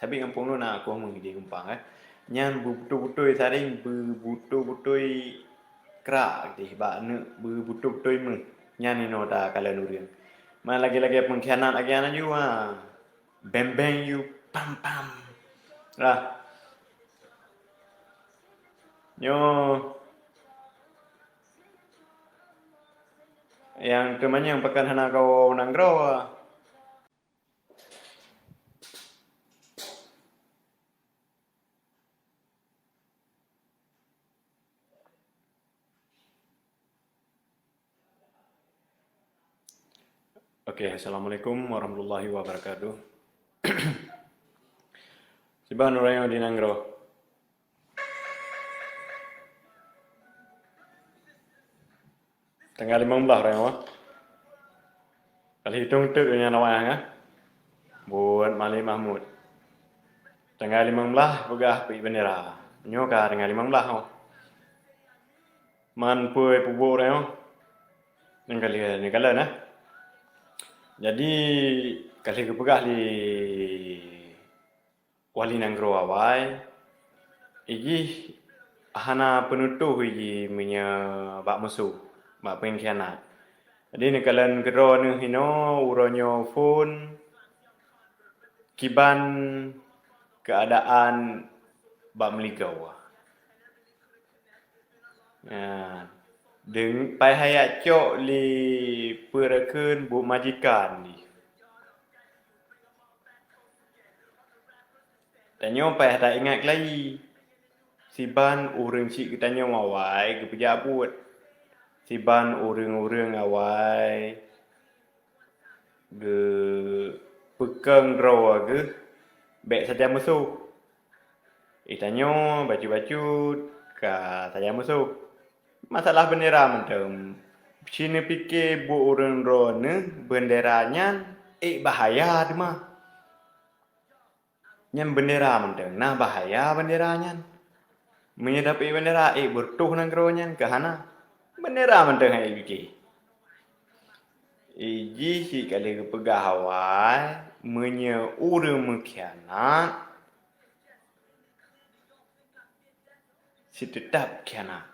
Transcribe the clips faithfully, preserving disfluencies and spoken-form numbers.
Tapi gampông lôn na kuh meuh di Gampông, eh. Nyan beubutôi-butôi saréng, beubutôi-butôi krak deh bak neuk beubutôi-butôi meuh. Nyan inoe takalon ureuëng. Man lagée-lagée peungkhianat lagée nyan aju, ha. Beng-beng yue pam-pam. Lah. Nyoe nyang teumanyong pakon hana kawoe nanggroe. Oke, assalamualaikum warahmatullahi wabarakatuh. Siban ureuëng di nanggroe. Tanggai limong blaih raya. Ka lheuh itong teuk nyan awak nyan, buet Malem Mahmud. Tanggai limong blaih peugah peuék bendera. Nyoe ka tanggai limong blaih oh. Man peue peubuet raya? Nyang ka lheuh neukalon, eh. Jadi ka lheuh geupeugah lé wali nanggroe awai, ijih hana peunutoh ijih meunyoe bak musoh, bak peungkhianat. Jadi neukalon keudroe neuh inoe uroe nyoe phon kiban keuadaan bak meuligoe. Nyan, deung pai hayak cok lé peureukeun buet majikan jih. Tanyoe pai hata ingat keulayi. Siban ureuëng syiek geutanyoe awai geupeujak buet. Siban ureuëng-ureuëng awai geupeukong droe geuh bék sajan musoh. Geutanyoe bacut-bacut ka sajan musoh. Masalah bendera mantong. Sineupike buet ureuëng droeneuh bendera nyan ék bahaya teuma. Nyan bendera mantong, na bahaya bendera nyan. Meunyoe tapeuék bendera, ék beureutoh nanggroe nyan keu hana. Bendera mantong han ék pike. Ijih cit ka lheuh geupeugah awai, meunyoe ureuëng meukhianat, siteutap khianat.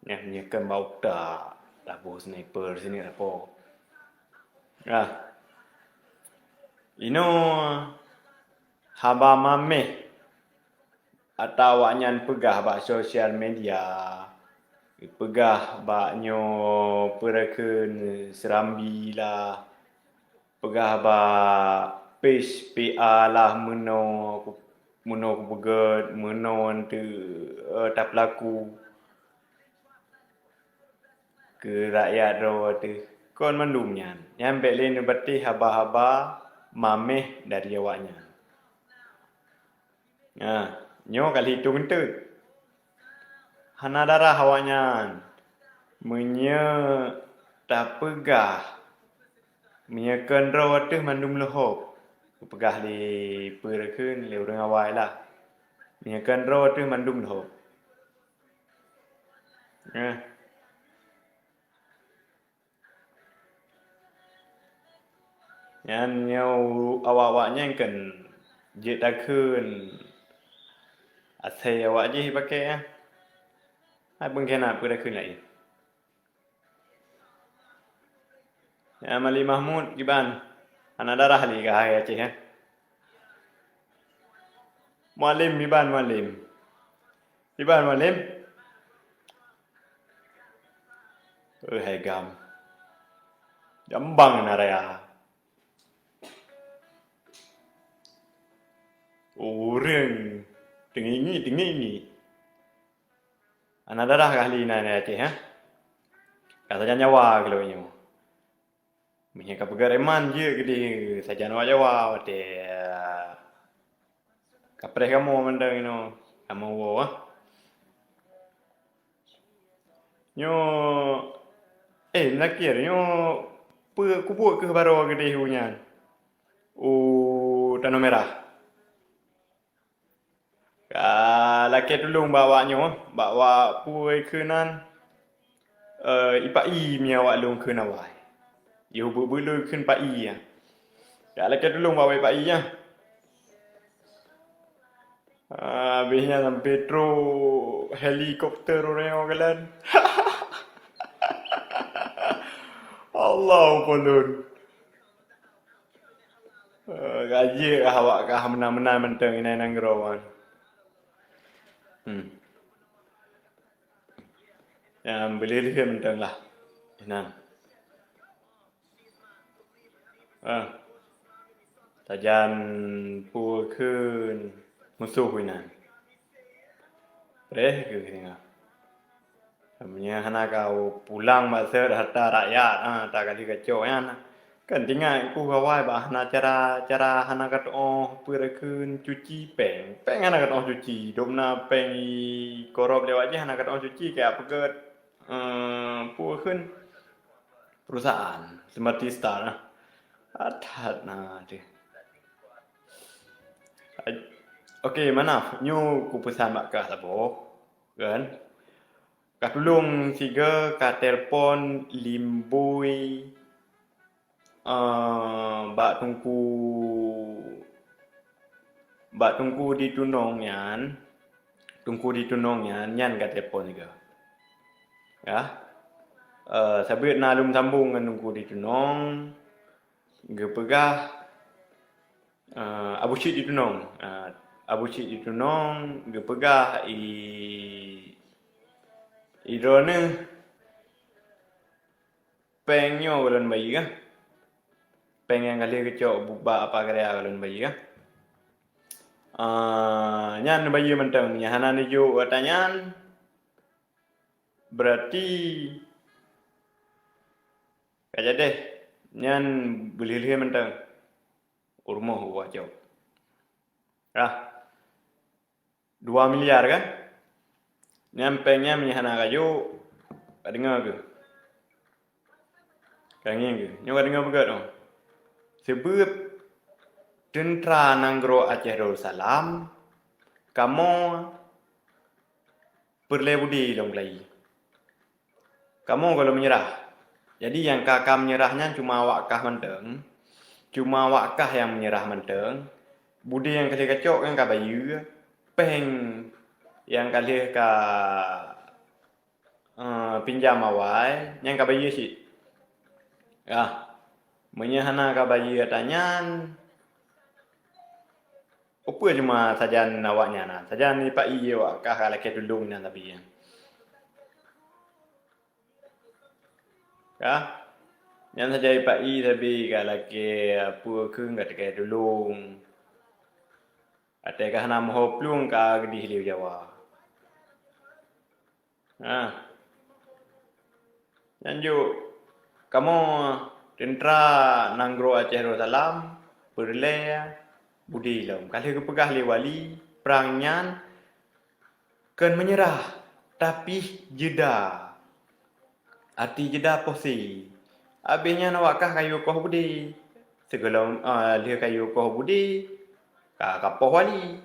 Nyan meunyoe kon bak utak, laboh sniper sineuk lapo. Ah. Inoe haba maméh ata awaknyan peugah bak sosial media, peugah bak nyoe peureukeun Serambi lah, peugah bak page P A lah meunoe ku-, meunoe kupeugét, meunoe teu-, eh, tapeulaku keu rakyat droe teuh. Kon mandum nyan, nyan bék lé neubatéh haba-haba maméh dari awaknyan. Nah, nyoe ka lheuh itong teuk. Hana darah awaknyan. Meunyoe tapeugah, meunyoe kon droe teuh mandum leuhob, geupeugah lé peureukeun lé ureuëng awai lah. Meunyoe kon droe teuh mandum leuhob. Nah. Nyan nyoe awak-awak nyan kan jeuet takheun asèe awak jih pakai, ah. Hai beungkén na peue takheun laén. Nyan Malik Mahmud kiban, hana darah lé keuhai Aceh, ah. Mualem kiban, Mualem. Kiban, Mualem. Eh, hai gam. Jambang na raya. Ureuëng teungingi-teungingi. Hana darah kah lé na Aceh, ha? Ka sajan nyawa keu lôn nyoe. Meunyoe ka peugah reman jeuet keudeh sajan awak Jawa, watèe, eh, kapreh kamoe mantong inoe, kamoe woe, ah. Nyoe, eh, meulakèe nyoe, peue kubuet keuh baroe keudeh u nyan, u Tanoh Merah. Ka lakèe tulông bak awak nyoe, bak awak peue kheun nan, eh, ipak ie meunyoe awak lôn kheun awai. Yoh beuet-beuet lôn kheun pak ie, ya. Ka lakèe tulông bak awak ipak ie, ya. Ah, habéh nyan sampoe trok helikopter ureuëng nyoe kalon. Allah, ulôn. Eh, gaji kah awak kah meunan-meunan mantong inan nanggroe wan. Hmm. Nyang beuleueh-leueh mantong lah. Inan. Ah. Sajan peue kheun musoh inan. Preh keuh singoh. Meunyoe hana ka pulang bak seuet harta rakyat, ha, ta ka lheueh geucok nyan. Kan tingat ku kawai bah hana cara, cara hana ka tuoh peue kheun cuci péng. Péng hana ka tuoh cuci. Dum na péng i korop lewat jih hana ka tuoh cuci keu peugét, eh, peue kheun perusahaan Smarty Star. That na deh. Oke, mana? Nyoe ku pesan bak kah saboh, kan? Ka tulông siga ka telpon Limbui, eh, bak Teungku, bak Teungku di Tunong nyan, Teungku di Tunong nyan, nyan ka telpon siga. Ya. Eh, sabeut na lôn sambông ngon Teungku di Tunong, geupeugah, eh, Abu Syik di Tunong. Eh, Abu Syik di Tunong geupeugah i, i droeneuh péng nyoe ulôn bayeue kah? Péng nyang ka lheueh geucok bak Apa Karya ulôn bayeue kah? Ah, nyan neubayeue mantong, nyang hana neujok ata nyan, berarti ka jadeh nyan beuleueh-leueh mantong. U rumoh geuwacok. Ah. Dua miliar kan? Nyan péng nyan meunyo hana ka jok, ka deungoe keuh. Ka ngieng keuh. Nyoe ka deungoe beugét oh. Seubeueb teuntra nanggroe Aceh Darussalam, kamoe peureulée budi lom keulayi. Kamoe gohlom meunyeurah. Jadi nyang ka, ka meunyeurah nyan cuma awak kah mantong. Cuma awak kah nyang meunyeurah mantong. Budi nyang ka lheueh geucok nyan ka bayeue, péng nyang ka lheueh ka, eh, pinjam awai, nyan ka bayeue cit. Ah, meunyo hana ka bayeue ata nyan, upeue cuma sajan awak nyan na, sajan ipak ie awak kah ka lakée tulông nyan sabe nyan. Ka? Nyan sajan ipak ie sabe ka lakée peue kheun ka lakée tulông. Watée ka hana meuho plueng ka geudeh lé Jawa. Nah. Nyan jok kamoe teuntra nanggroe Aceh Darussalam peureulée budi lom. Ka lheueh geupeugah lé wali, prang nyan kon meunyeurah, tapi jeda. Arti jeda poh sie. Abéh nyan awak kah kayue koh budi. Sigohlom, ah, lheueh kayue koh budi, ka, ka poh wali.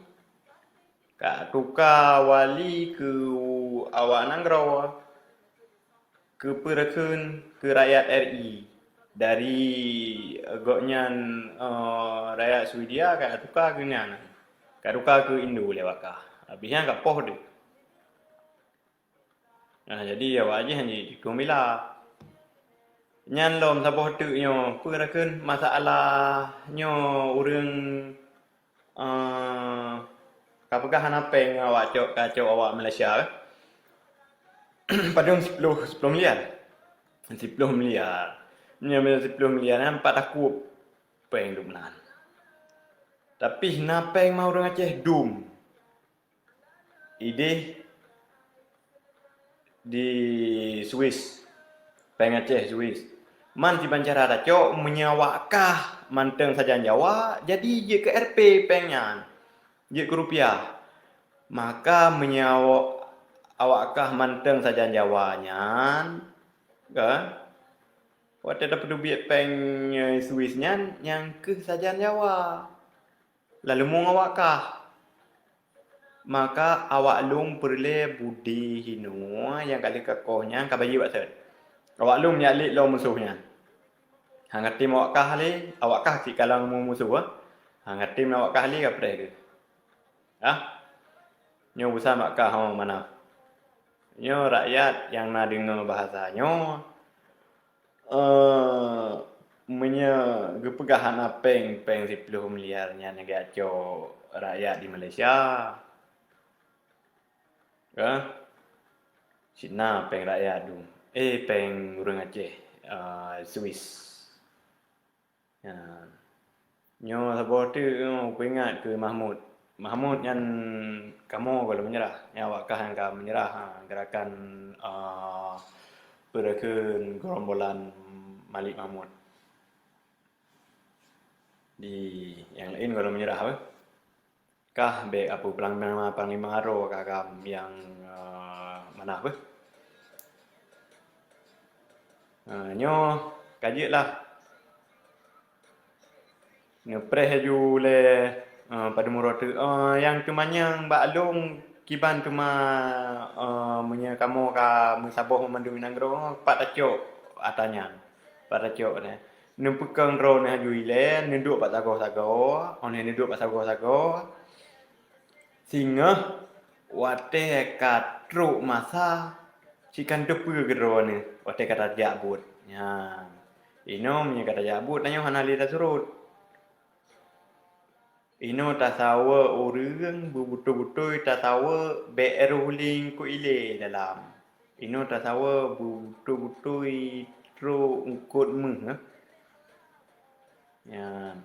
Ka tuka wali keu awak nanggroe, keu peue kheun keu rakyat R I. Dari gobnyan, eh, rakyat Swedia ka tuka keu nyan. Ka tuka keu Indo lé awak kah. Abéh nyan ka poh deuh. Nah, jadi awak jih hana jitueng bila. Nyan lom saboh teuk nyoe, peue kheun masalah nyoe ureuëng, eh, ka peugah hana péng awak cok, ka cok awak Malaysia kah? Padum siploh, siploh miliar. Siploh miliar. Nyoe siploh miliar nyan pat takub péng dum nan. Tapi na péng ma ureuëng Aceh dum. Ideh di Swiss, péng Aceh Swiss. Man siban cara tacok, meunyoe awak kah mantong sajan Jawa, jadi jeuet keu R P péng nyan. Jeuet keu rupiah. Maka meunyoe awak kah mantong sajan Jawa nyan, kan? Watée tapeuteubiet péng, eh, Swiss nyan, nyan keuh sajan Jawa. Lalu meungoh awak kah, maka awak lôn peureulée budi hinoe nyang ka lheueh kakoh nyan ka bayeue bak seuet. Awak lôn nyak lé lom musoh nyan. Hana tem awak kah lé, awak kah cit kalon musoh, eh. Hana tem awak kah lé ka preh keuh. Ah. Nyoe busa mak kah ho mana? Nyoe rakyat nyang na deungoe bahasa nyoe, eh, meunyoe geupeugah hana péng, péng siploh miliar nyan geujak cok rakyat di Malaysia. Ka? Cit na péng rakyat dum. Eh, péng ureuëng Aceh, eh, Swiss. Nyan. Nyoe saboh teuk nyoe kuingat keu Mahmud. Mahmud nyan kamoe gohlom meunyeurah. Nyan awak kah nyang ka meunyeurah, ha, gerakan, a, peue kheun gerombolan Malik Mahmud. Di nyang laén gohlom meunyeurah beh. Kah bék apui panglima, panglima aro kah agam nyang, eh, manah beh. Eh, nyoe ka jeuet lah. Neupreh laju lé, eh, padum uroe teuk. Eh, nyang teumanyong bak lôn kiban teuma, eh, meunyoe kamoe ka meusaboh meumandum nanggroe, pat tacok ata nyan. Pat tacok nyan. Neupeukong droeneuh laju ilée, neuduek bak sagoe-sagoe, óh lheueh neuduek bak sagoe-sagoe, singoh watée ka trok masa, cit ka neuteupeue keu droeneuh watée ka tajak buet. Nyan. Inoe meunyoe ka tajak buet, tanyoe hana lé tasurot. Inoe tasaweue ureuëng, beubutôi-butôi tasaweue bék roh lé eungkôt ilée dalam. Inoe tasaweue beubutôi-butôi trok eungkôt méuh, eh. Nyan.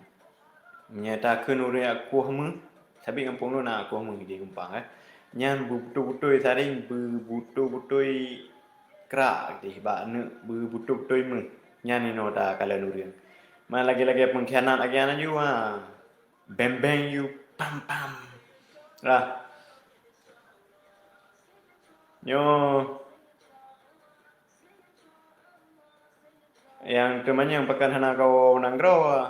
Meunyoe takheun ureuëng jak kueh méuh, sabé gampông lôn na kueh méuh di Kumpang, eh. Nyan beubutôi-butôi saréng, beubutôi-butôi krak deh bak neuk, beubutôi-butôi méuh. Nyan inoe takalon ureuëng. Ma lagée-lagée peungkhianat lagée nyan laju, ha. Beng-beng you pam-pam. Lah. Nyoe nyang teumanyong pakon hana kawoe nanggroe.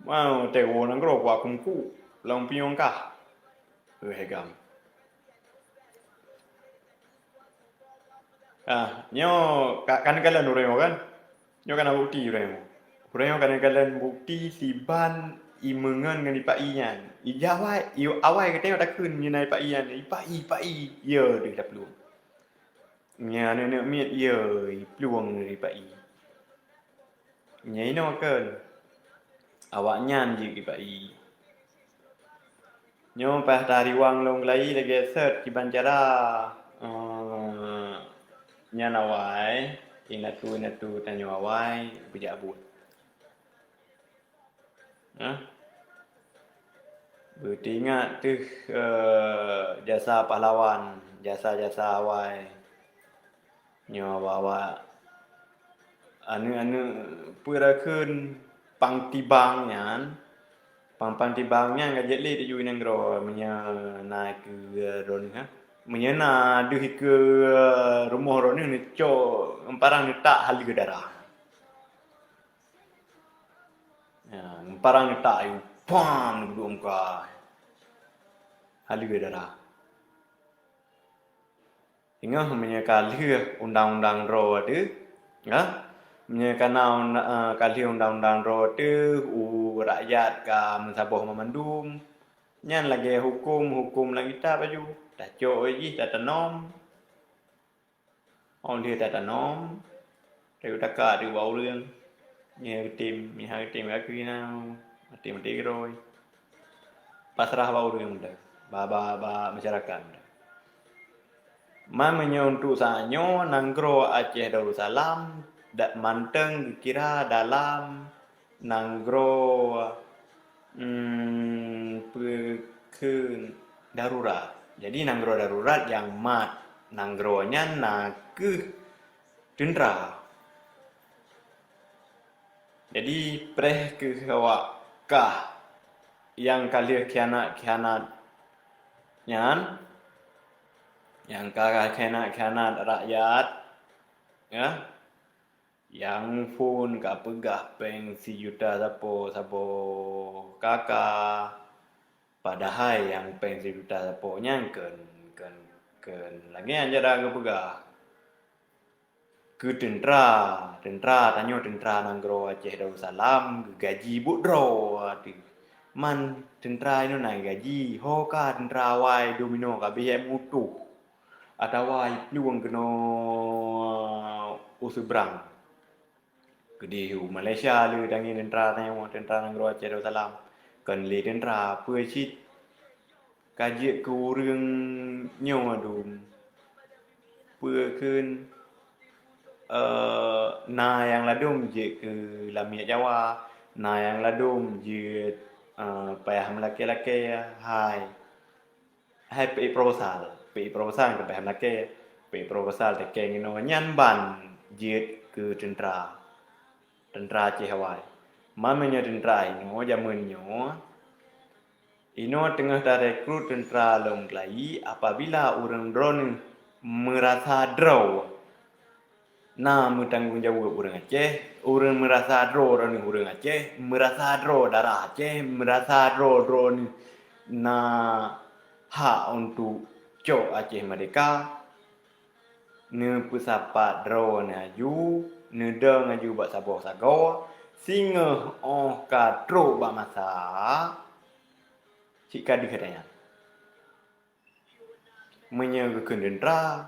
Mau teuwoe nanggroe kuak kungku lam pinyong kah. Wéh gam. Ah, nyoe ka, kan kalon ureuëng nyoe kan? Nyoe kana bukeuti ureuëng nyoe. Ureuëng nyoe kana kalon bukeuti siban imeungon ngon ipa-i nyan. Ija awai, i awai geutanyoe takheun meunyoe na ipa-i nyan, ipa-i, ipa-i, ya deuh taplueng. Nyan aneuk miet ya iplueng ipa-i. Nyan inoe kon. Awaknyan jeuet ipa-i. Nyoe paih tariwang lôn geulai lagée sot kiban cara, eh, nyan awai, indatu-indatu tanyoe awai beujak buet. Nah, beuteuingat teuh, eh, jasa pahlawan, jasa-jasa awai. Nyoe awak-awak aneuk-aneuk peue rakheun pang tibang nyan, pang-pang tibang nyan ka jeuet lé teuju nanggroe meunyoe na keu droeneuh, ha. Meunyoe na deuh keu rumoh droeneuh neucok, parang neutak haleue darah. Ya, parang neutak ayue pam neuduek muka. Haleue darah. Singoh meunyoe ka lheueh undang-undang droe teuh, ya, meunyoe ka na unda-, eh, ka lheueh undang-undang droe teuh, u rakyat ka meusaboh meumandum, nyan lagée huköm-huköm lam kitab laju, tacok jih tatanom. Óh lheueh tatanom, tayue taka ateueh bak ureuëng. Nyoe geutem, nyoe geutem, ka keuh na, maté-maté keudroe. Pasrah bak ureuëng muda, ba, ba, ba masyarakat muda. Man meunyoe untuk saat nyoe nanggroe Aceh Darussalam dak mantong geukira dalam nanggroe, em, peue kheun darurat. Jadi nanggroe darurat nyang mat nanggroe nyan na kheueh teuntra. Jadi preh kheueh awak kah nyang ka lheueh khianat-khianat nyan, nyang ka khianat-khianat rakyat, ya. Nyang phon ka peugah péng sijuta sapo saboh kaka, padahai nyang péng sijuta sapo nyan kheun, kheun, kheun lagée nyan cara geupeugah. Keu teuntra, teuntra tanyoe teuntra nanggroe Aceh Darussalam geugaji buet droe teuh. Man teuntra inoe na gaji, ho ka teuntra awai dum inoe ka beh mutuh, atawa iplueng keunoe u seubrang. Keudeh u Malaysia le tangieng teuntra tanyoe, teuntra nanggroe Aceh Darussalam. Kon lé teuntra, peue cit ka jeuet keu ureuëng nyoe dum. Peue kheun, eh, na nyang ladum jeuet keu lamiet Jawa, na nyang ladum jeuet, eh, payah meulakée-lakée hai. Hai peuék proposal, peuék proposal keu payah meulakée, peuék proposal teuke ngon nyan ban jeuet keu teuntra. Teuntra Aceh awai. Man meunyoe teuntra inoe jameun nyoe, inoe teungoh tarekrut teuntra lom keulayi apabila ureuëng droeneueh meurasa droe na meutanggong jaweueb ureuëng Aceh, ureuëng meurasa droe droeneueh ureuëng Aceh, meurasa droe darah Aceh, meurasa droe droeneueh na hak untuk cok Aceh merdeka, neupeusapat droe neuh aju, neudong aju bak saboh sagoe, singoh óh ka trok bak masa, cit ka deuh gata nyan. Meunyoe geukheun teuntra,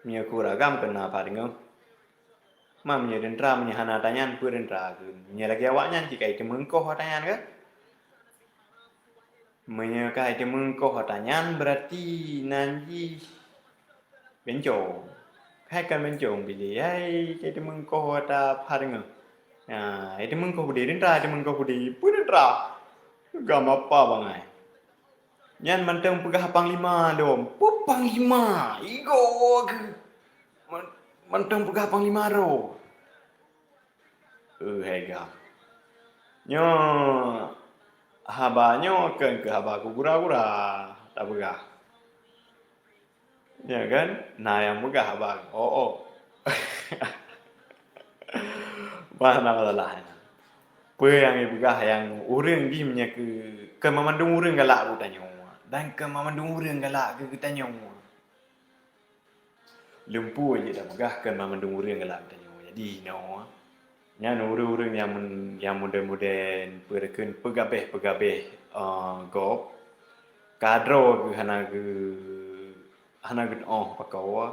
meunyoe keu ureuëng agam keu na pat deungoe. Ma meunyoe teuntra, meunyoe hana tanyan, peue teuntra kheun? Meunyoe lagée awaknyan, cit ka jiteumeukoh ata nyan kan? Meunyoe ka jiteumeukoh ata nyan, beurati nan jih bencong. Hai kon bencong, bili hai ka jiteumeukoh ata pat deungoe. Nah, jiteumeukoh peudeh teuntra, jiteumeukoh peudeh. Peue teuntra? Gam apa bangai? Nyan mantong peugah panglima dum. Peue panglima? Igoe geuh. Man-, mantong peugah panglima droe. Eh, hai gam. Nyoe haba nyoe kon keu haba keu gura-gura tapeugah. Ya kan? Na nyang peugah haba. Oh, oh. Bah na masalah. Peue nyang jipeugah nyang ureuëng jih meunyoe keu, keu mandum ureuëng galak keu tanyoe. Dan keu mandum ureuëng galak keu geutanyoe. Lumpur jeuet tapeugah keu mandum ureuëng galak geutanyoe. Jadi inoe, nyan ureuëng-ureuëng nyang mun-, nyang modern-modern, peue kheun peugabeh-peugabeh, eh, gob, ka droe geuh hana geu-, hana geutuoh pakoe,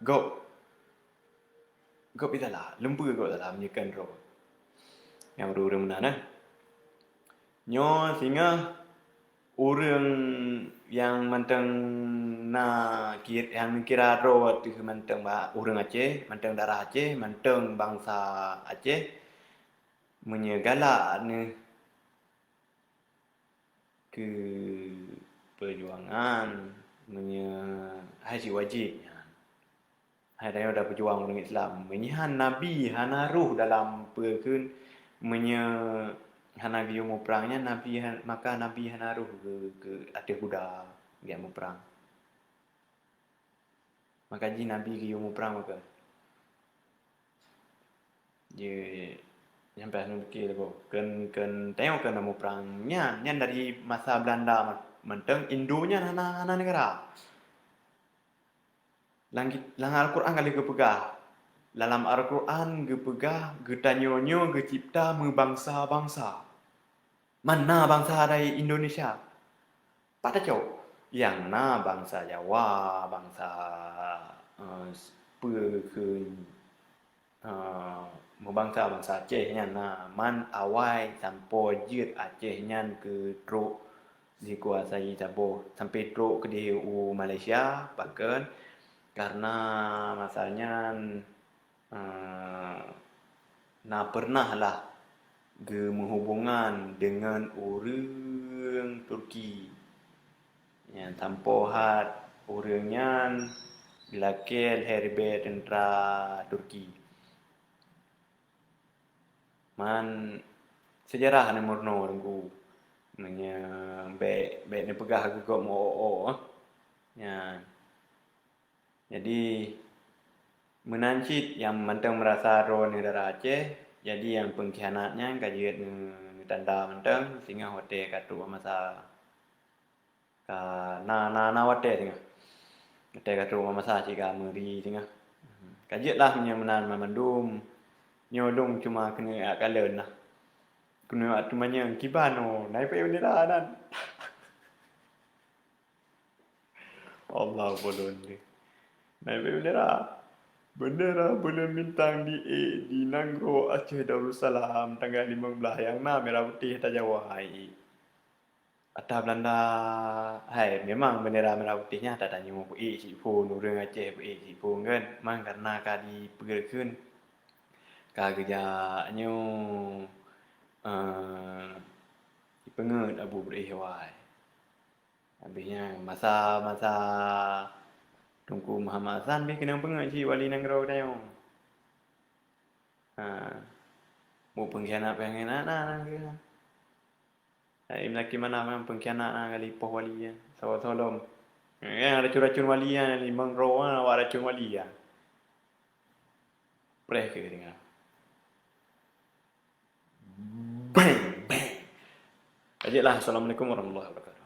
gob, gob italak, lumpur gob italak meunyoe kon droe. Nyang ureuëng-ureuëng meunan, eh. Nyoe singoh ureuëng nyang mantong na ki-, nyang neukira droe ateueh mantong ba-, ureuëng Aceh, mantong darah Aceh, mantong bansa Aceh, meunyoe galak neuh keu peujuangan, meunyoe hai cit wajéb nyan. Hai tanyoe tapeujuang ureuëng Islam. Meunyoe Nabi hana rôh dalam peue kheun, meunyoe hana geuyue muprang nyan, Nabi ha-, maka Nabi hana rôh keu, keu ateueh kuda geujak muprang. Maka jih Nabi geuyue muprang maka. Jih, nyan payah neupike lé boh. Kon, kon tanyoe kon na muprang nyan, nyan dari masa Belanda ma-, mantong Indo nyan hana, hana neugara. Lam ki-, lam Al-Quran ka lheueh geupeugah. Dalam Al-Quran geupeugah, geutanyoe nyoe geucipta meubangsa-bangsa. Man na bangsa dari Indonesia. Pat tacok? Nyang na bangsa Jawa, bangsa, eh, peue kheun, eh, meubangsa-bangsa Aceh nyan na. Man awai sampoe jeuet Aceh nyan keu trok dikuasai saboh, sampai trok keudeh u Malaysia, pakon? Karena masa nyan, eh, na peureunah lah geumeuhubongan deungon ureuëng Turki. Nyan sampoe hat ureuëng nyan geulakée lhée ribée teuntra Turki. Man seujarah na meurunoe Teungku. Meunyoe bék, bék neupeugah geugob meu-o-o, eh. Nyan. Jadi, meunan cit nyang mantong meurasa droe neuh darah Aceh, jadi nyang peungkhianat nyan ka jeuet neu-, neutanda mantong singoh watée ka trok masa. Ka na, na, na watée singoh. Watée ka trok masa cit ka meuri singoh. Ka jeuet lah meunyoe meunan banmandum. Nyoe lôn cuma keuneuk jak kalon lah. Keuneuk atu manyang kiban oh, na ipe bendera nan. Allah bolon deh. Na ipe bendera. Bendera buleuen bintang di eh, di nanggroe Aceh Darussalam tanggai limong blaih nyang na merah putéh tajawa hai. Ata Belanda, hai, memang bendera merah putéh nyan ata tanyoe peuék cit phon, ureuëng Aceh peuék cit phon kan. Man karena ka dipeugét kheun. Ka geujak nyoe, eh, dipeungét Abu Beuréh Wai. Habis nyan masa-masa Teungku Muhammad Hasan bih keunong peungét cit wali nanggroe geutanyoe. Ha. Mu pengkhianat-pengkhianat na, na, na. Hai, meulaki mana memang pengkhianat na kali poh wali ya. Sawa solom. Ya, racun-racun wali ya, limong roh awak racun wali ya. Preh ke dengar. Bang, bang. Ajaklah, Assalamualaikum warahmatullahi wabarakatuh.